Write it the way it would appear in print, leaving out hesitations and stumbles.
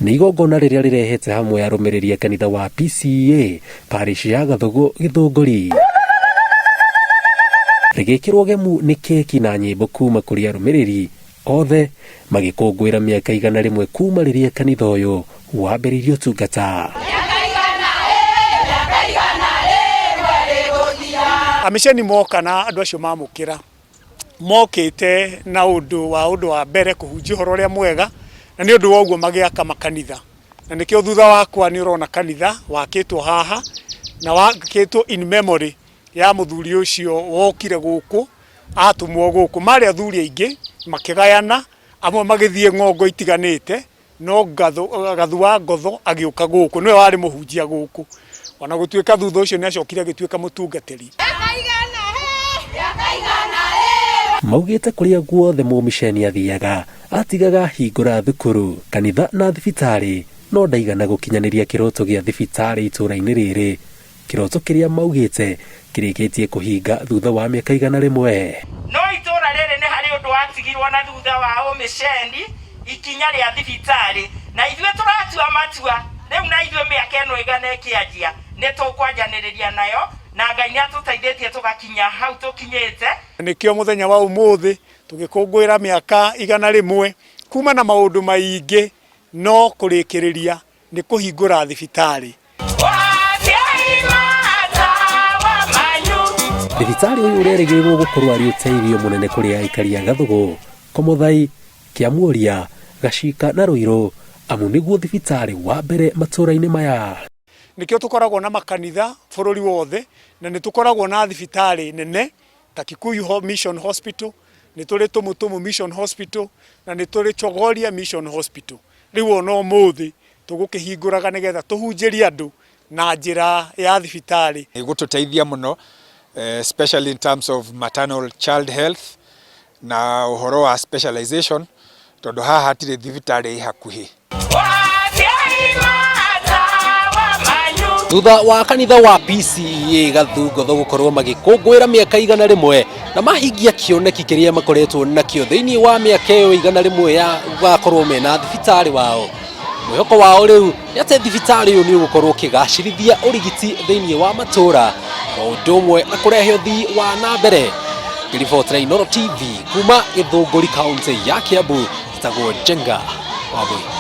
Nĩ igongona rĩrĩa rĩrehete hamwe arũmĩrĩri a kanitha wa PCEA parish ya Gathũgũ Gĩthũngũri. Rĩgĩkĩrwo gemu nĩ keki na nyĩmbo kuma kũrĩ arũmĩrĩri othe magĩkũngũĩra mĩaka 100 kuma rĩrĩa kanitha ũyũ wambĩrĩirie ũtungata. Amiceni moka na andũ acio mamũkĩra mokĩte na ũndũ wa ũndũ wa mbere kũhunjia ũhoro ũrĩa mwega, na nĩ ũndũ wa ũguo magĩaka makanitha. Na nĩkĩo thutha wakwa nĩ ũrona kanitha wakĩtwo haha, na wakĩtwo in memory ya mũthuri ũcio wokire gũkũ, atũmwo gũkũ. Marĩ athuri aingĩ, makĩgayana, amwe magĩthiĩ ng'ongo itiganĩte, no Gathu wa Ngotho agĩũka gũkũ, nĩwe warĩ mũhunjia gũkũ. Ona gũtuĩka thutha ũcio nĩ acokire agĩtuĩka mũtungatĩri. Maugĩte kũrĩa guothe mũmiceni athiaga atigaga ahingũra thukuru, kanitha na thibitarĩ, no ndaigana gũkinyanĩria kĩroto gĩa thibitarĩ itũũra-inĩ rĩrĩ. Kĩroto kĩrĩa maugĩte kĩrĩkĩtie kũhinga thutha wa mĩaka 100. No itũũra rĩrĩ nĩ harĩ ũndũ watigirwo na thutha wa ũmĩceni, ikinya rĩa thibitarĩ, na ithuĩ tũratua matua rĩu na ithuĩ mĩaka ĩno 100 ĩkĩanjia nĩ tũkwanjanĩrĩria nayo, na Ngai nĩ atũteithĩtie tũgakinya hau tũkinyĩte. Nĩkĩo mũthenya wa ũmũthĩ tũgĩkũngũĩra mĩaka 100 kuma na maũndũ maingĩ, no kũrĩkĩrĩria nĩ kũhingũra thibitarĩ. Thibitarĩ ũyũ ũrerĩgĩrĩrwo gũkorwo arĩ ũteithio mũnene kũrĩ aikari a Gathũgũ, Komothai, Kĩamuoria, Gacika na Rũirũ, amu nĩguo thibitarĩ wa mbere matũũra-inĩ maya. Nĩkĩo tũkoragwo na makanitha bũrũri wothe, na nĩ tũkoragwo na thibitarĩ nene ta Kikuyu Mission Hospital, nĩ tũrĩ Tumutumu Mission Hospital, na nĩ tũrĩ Chogoria Mission Hospital. Rĩu ona ũmũthĩ tũgũkĩhingũraga nĩgetha tũhunjĩrie andũ na njĩra ya thibitarĩ. Ĩgũtũteithia mũno especially in terms of maternal child health na ũhoro wa specialization tondũ haha hatirĩ thibitarĩ ĩ hakuhĩ. Thutha wa kanitha wa PCEA Gathungotho gũkorwo magĩkũngũĩra mĩaka 100 na mahingia kĩoneki kĩrĩa makoretwo nakĩo thĩinĩ wa mĩaka ĩyo 100 ya gũgakorwo mena thibitarĩ wao. Mwĩhoko wao rĩu nĩ atĩ thibitarĩ ũyũ nĩ ũgũkorwo ũkĩgacĩrithia ũrigiti thĩinĩ wa matũũra o ũndũ ũmwe na kũrehe ũthii wa na mbere. Ngĩribotera Inooro TV kuma Gĩthũngũri kaũntĩ ya Kiambu, njĩtagwo Njenga Wambui.